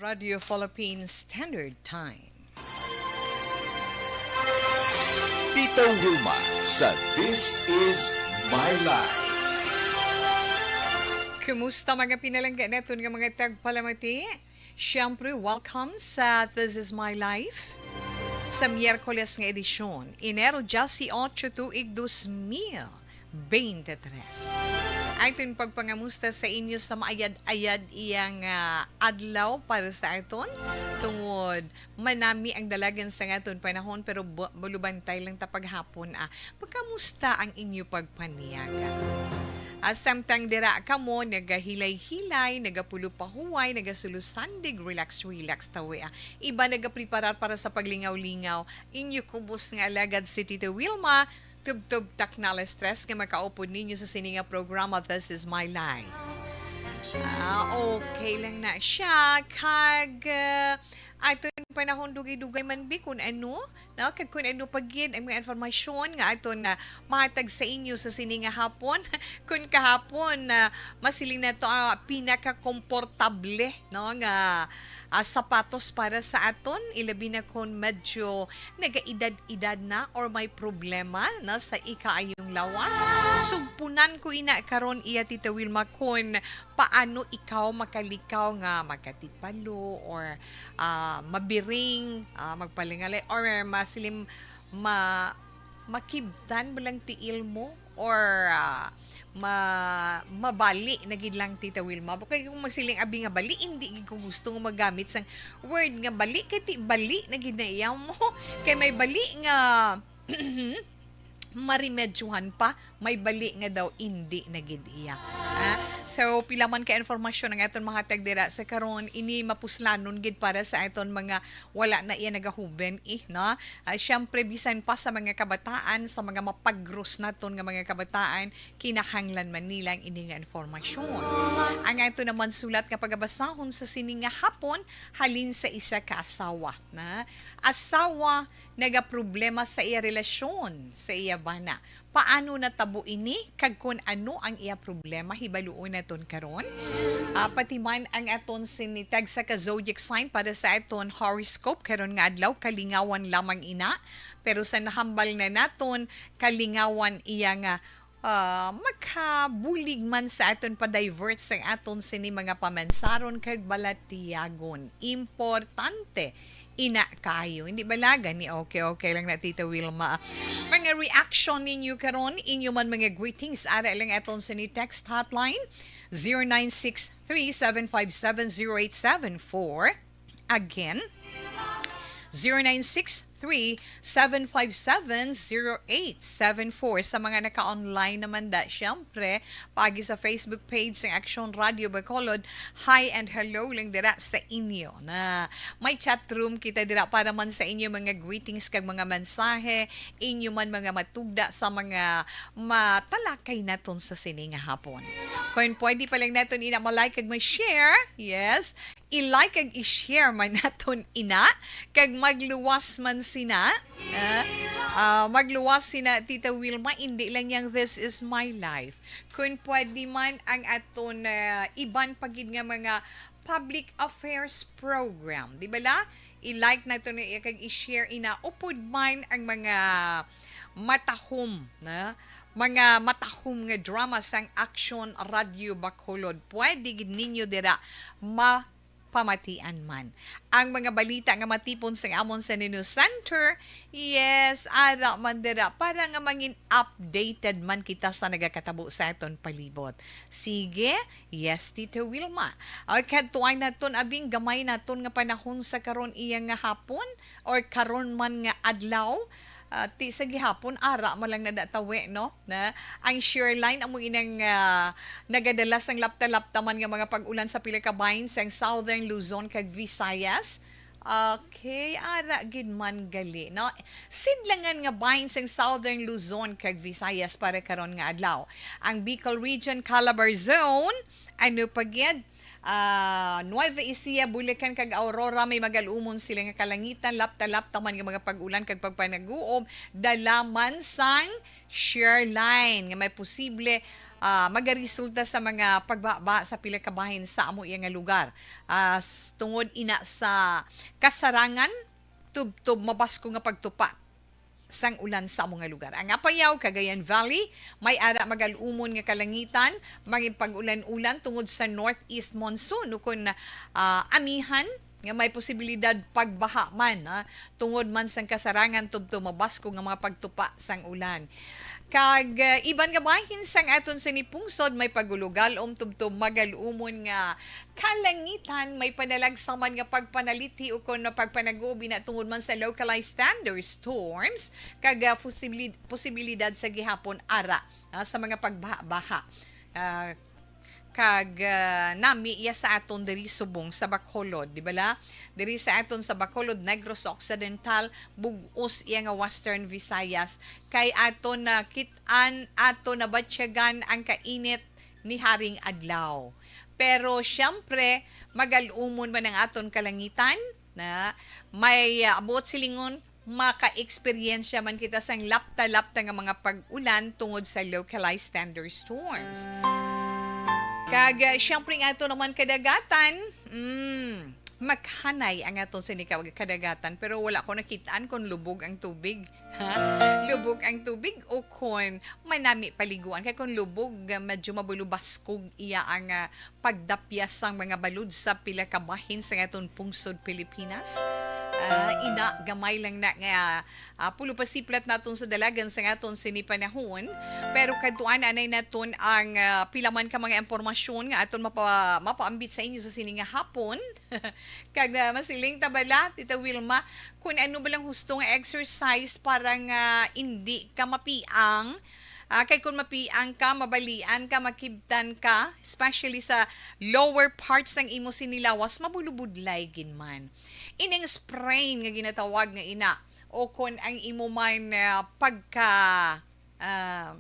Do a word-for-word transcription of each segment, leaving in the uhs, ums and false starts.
Radio Philippine Standard Time. Tita Wilma sa This Is My Life. Kumusta, mga pinalangga naton nga mga tagpalamati? Siyempre, welcome sa This Is My Life sa Miyerkules nga edisyon, Enero dieciocho, tuig dos mil veintitrés. Aton pagpangamusta sa inyo sa maayad-ayad iyang, ah, adlaw para sa aton, tungod manami ang dalagan sa aton panahon, pero bu-, bulubantay lang ta paghapon, ah. Pagkamusta ang inyo pagpaniaga? Ah, samtang dira kamo nagahilay-hilay, nagapulo-pahuway, nagasulosandig, relax-relax tawi, ah. Iba nagapreparar para sa paglingaw-lingaw. Inyo kubos nga alagad si Tita Wilma, tubtob takna alas tres nga makaupod ninyo sa sini nga programa, This Is My Life. Ah, okay lang na siya. Kag, ah, aton panahon, dugay-dugay man bi kun ano, no? Kag kun ano pa gid ang mga informasyon nga aton na mahatag sa inyo sa sini nga hapon. Kun kahapon, ah, masiling nato, ah, pinakakomportable, no, nga, ah, sapatos para sa aton, ilabi na kon medyo nagaedad-edad na or may problema na sa ikaayong lawas. Sugpunan ko ina karon iya, Tita Wilma, kon paano ikaw makalikaw nga magkatipalo or, ah, mabiring, ah, magpalingalay, or masiling ma-, makibtan ba lang tiil mo, or, ah, ma-, mabali na gid lang, Tita Wilma. Kay kung magsiling abi nga bali, hindi gid ko gusto nga magamit sang word nga bali, kay ti bali na gid na iya mo. Kay may bali nga maremedyohan pa, may bali nga daw indi na gid iya. Ah, so, pila man ka informasyon ang aton mahatag dira sa karon, ini mapuslanon gid para sa aton mga wala na iya nagahuben, eh, no? Ah, siyempre, bisan pa sa mga kabataan, sa mga mapagros naton nga mga kabataan, kinahanglan man nila ang ini nga informasyon. Ang ato naman sulat nga pagabasahon sa sini nga hapon, halin sa isa ka asawa, na asawa nagaproblema sa iya relasyon sa iya bana. Paano natabo ini, kag kun ano ang iya problema, hibaluon naton karon. Ah, pati man ang aton sini tagsa ka zodiac sign para sa aton horoscope karon nga adlaw, kalingawan lamang ina. Pero sa nahambal na naton, kalingawan iya nga, ah, makabulig man sa aton pa-divert sa aton sini mga pamansaron kag balatiyagon. Importante ina kayo. Hindi bala gani? Okay, okay lang na, Tita Wilma. Mga reaction ninyo karon, inyo man mga greetings, ara lang aton sini text hotline, zero nine six three, seven five seven, zero eight seven four. Again, zero nine six three, seven five seven, zero eight seven four. Sa mga naka-online naman da, syempre, pagi sa Facebook page sa Action Radio Bacolod, hi and hello lang dira sa inyo. Na may chat room kita dira para man sa inyo mga greetings kag mga mensahe, inyo man mga matugda sa mga matalakay naton sa sini nga hapon. Kung pwede pa lang naton ina ma-like kag ma-share, yes, i-like kag i-share man naton ina, kag magluwas man sina, ah, ah, magluwas sina Tita Wilma, hindi lang yang This Is My Life. Kung pwede man ang aton, ah, iban pa gid nga mga public affairs program, di ba la? I-like naton na iya kag i-share ina, upod man ang mga matahom na, mga matahom nga drama sang Action Radio Bacolod. Pwede gid ninyo dira ma pamatian man. Ang mga balita nga matipon sa amon sa News Center, yes, ara man dira para nga mangin updated man kita sa nagakatabo sa aton palibot. Sige, yes, Tito Wilma. O, kadtuan naton, abing gamay naton nga panahon sa karon iya nga hapon or karon man nga adlaw. Ah, ti sa gihapon, ara man lang na da tawi, no? Na, ang shear line amo inang, ah, nagadala sang lapta-lapta man nga mga pag-ulan sa pila ka bahin sang Southern Luzon kag Visayas. Okay, ara gid man gali, no? Sidlangan nga bahin sang Southern Luzon kag Visayas para karon nga adlaw. Ang Bicol Region, Calabar Zone, ano pa gid? ah, Nueva Ecija, Bulacan, kag Aurora, may magal-umon sila nga kalangitan, lapta-lapta man nga mga pag-ulan kag pagpanaguob, dala man sang shear line nga may posible, ah, magaresulta sa mga pagbaba sa pila ka bahin sa amo iya nga lugar. Ah, s-, tungod ina sa kasarangan, tubtob mabasko nga pagtupa sang ulan sa amo nga lugar. Ang Apayao, Cagayan Valley, may ara magal-umon nga kalangitan, maging pag-ulan-ulan tungod sa northeast monsoon, ukon, ah, amihan nga may posibilidad pagbaha man, ah, tungod man sang kasarangan tubtob mabasko nga mga pagtupa sang ulan. Kag, ah, iban nga bahin sang aton sini pungsod may pagulugal-om tubtob magal-umon nga kalangitan, may panalagsaman nga pagpanalithi ukon pagpanaguob ina tungod man sa localized thunderstorms kag, ah, posibili-, posibilidad sa gihapon ara, ah, sa mga pagbaha-baha. Ah, kag, ah, nami iya sa aton diri subong sa Bacolod, di bala? Diri sa aton sa Bacolod, Negros Occidental, bug-os iya nga Western Visayas, kay aton nakit-an, aton nabatyagan ang kainit ni haring adlaw. Pero siyempre, magal-umon man ang aton kalangitan, na may, ah, buot silingon, maka-eksperyensya man kita sang lapta-lapta nga mga pag-ulan tungod sa localized thunderstorms. Kag, ah, siyempre, nga ato naman kadagatan, mm, maghanay ang aton sini ka kadagatan, pero wala ko nakitaan kung lubog ang tubig. Ha? Lubog ang tubig o kon manami paliguan. Kay kung lubog, ah, medyo mabulo baskog iya ang, ah, pagdapyas sang mga balod sa pila ka bahin sa aton pungsod Pilipinas. Ah, ina, gamay lang na nga, ah, pulo pa siplat naton sa dalagan sa aton sini panahon. Pero kadtuan anay naton ang, ah, pila man ka mga impormasyon nga aton mapa-, mapaambit sa inyo sa sini nga hapon. Kag, ah, masiling ta bala, Tita Wilma, kung ano ba lang husto nga exercise para nga indi ka mapiang, ah, kay kung mapiang ka, mabalian ka, makibtan ka, especially sa lower parts sang imo sini lawas, mabulubudlay gid man. Ining sprain nga ginatawag nga ina, o kon ang imo man, ah, pagka, ah,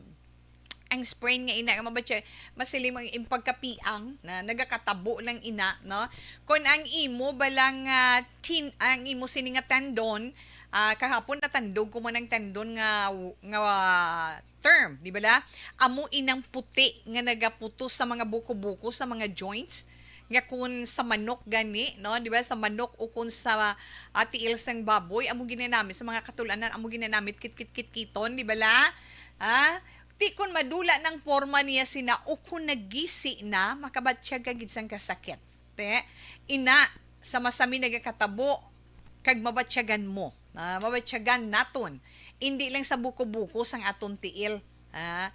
ang sprain nga ina nga mabatya, masiling ang im-, pagkapiang na nagakatabo lang ina, no? Kon ang imo ba lang, ah, tin-, ang imo sini nga tendon, ah, kahapon natandog ko man ang tendon nga, nga term, di ba la? Amo inang puti nga nagaputos sa mga buko-buko, sa mga joints, nga kun sa manok gani, no? Di ba? Sa manok o kun sa, ah, tiil sang baboy, amo ginanamit sa mga katulanan, amo ginanamit kit-kit-kit-kiton, di ba la? Ah, ti kun madula nang porma niya sina o kun nagisi na, makabatyag ka gid sang kasakit. Te, ina, sa masami nagakatabo, kag mabatyagan mo. Ah, mabatyagan naton. Indi lang sa buko-buko sang aton tiil. Ah,